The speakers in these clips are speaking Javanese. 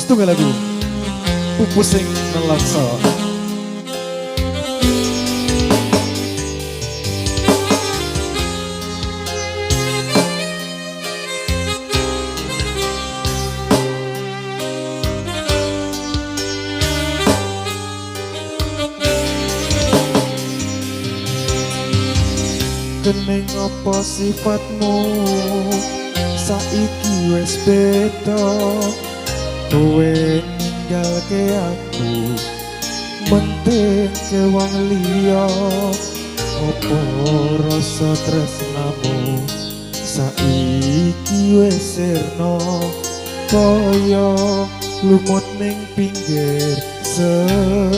Setunggal lagu Pupus sing nelangsa. Keneng apa sifatmu saiki wis beda, kowe ninggalke aku mentingke wong liya. Apa rasa tresnamu saiki wis sirna kaya lumut ning pinggir segara.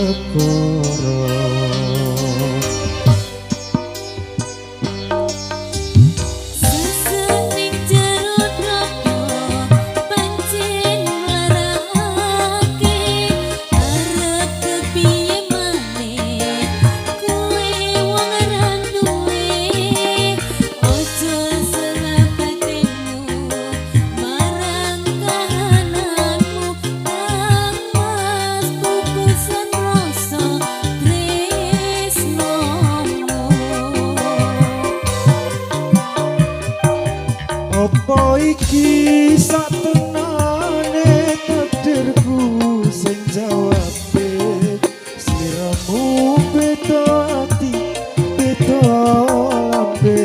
Apa iki satenane takdirku sing jawabe, sliramu beda ati beda lambe,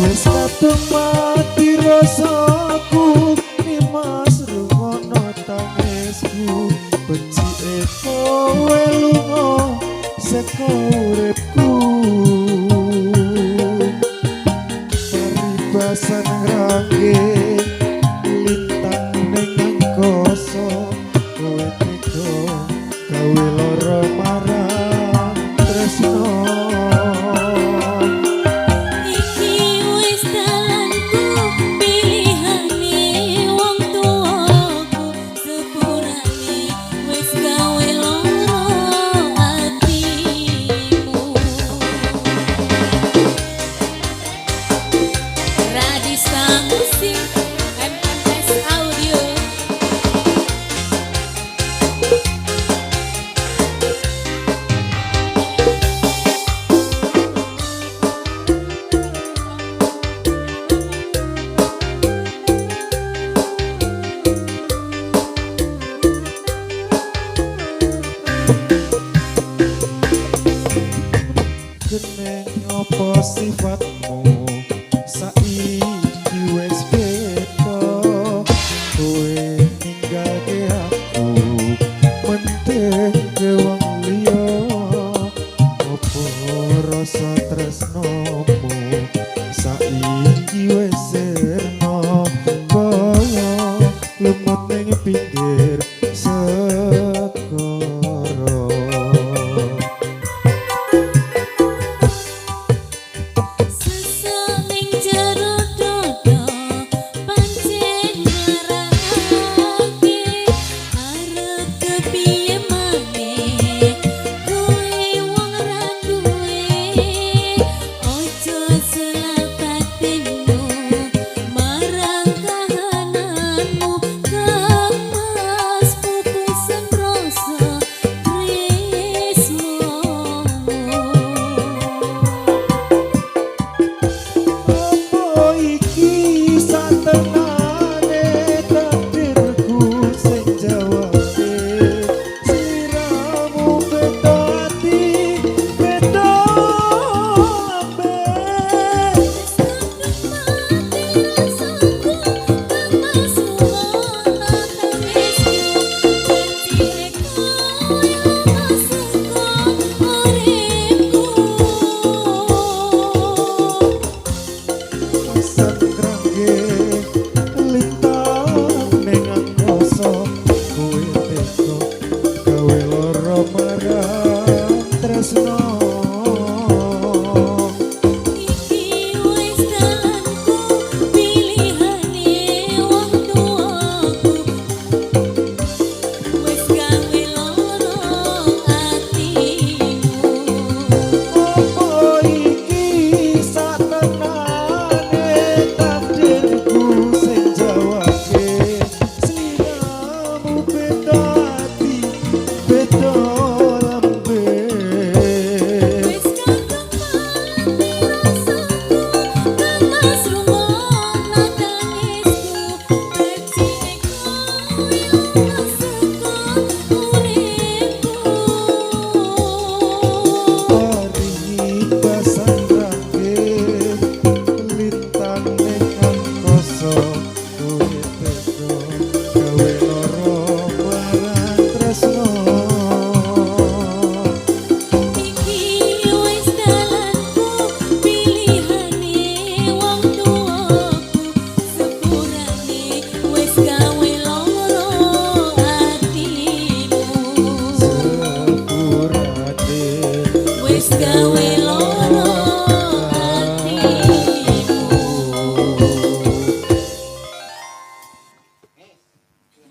wis kadung mati rasaku nimas rungono tangisku, becike kowe lunga saka uripku. Paribasan ngrangge lintang ning angkasa, kowe tega gawe lara marang tresno. Iki wis dalanku pilihane wong tuaku, sepurane wis gawe lara atimu. Radista Musik MMS Audio. Keneng apa sifatmu saiki wis beda, kowe ninggalke aku mentingke wong liya. Apa rasa tresnomu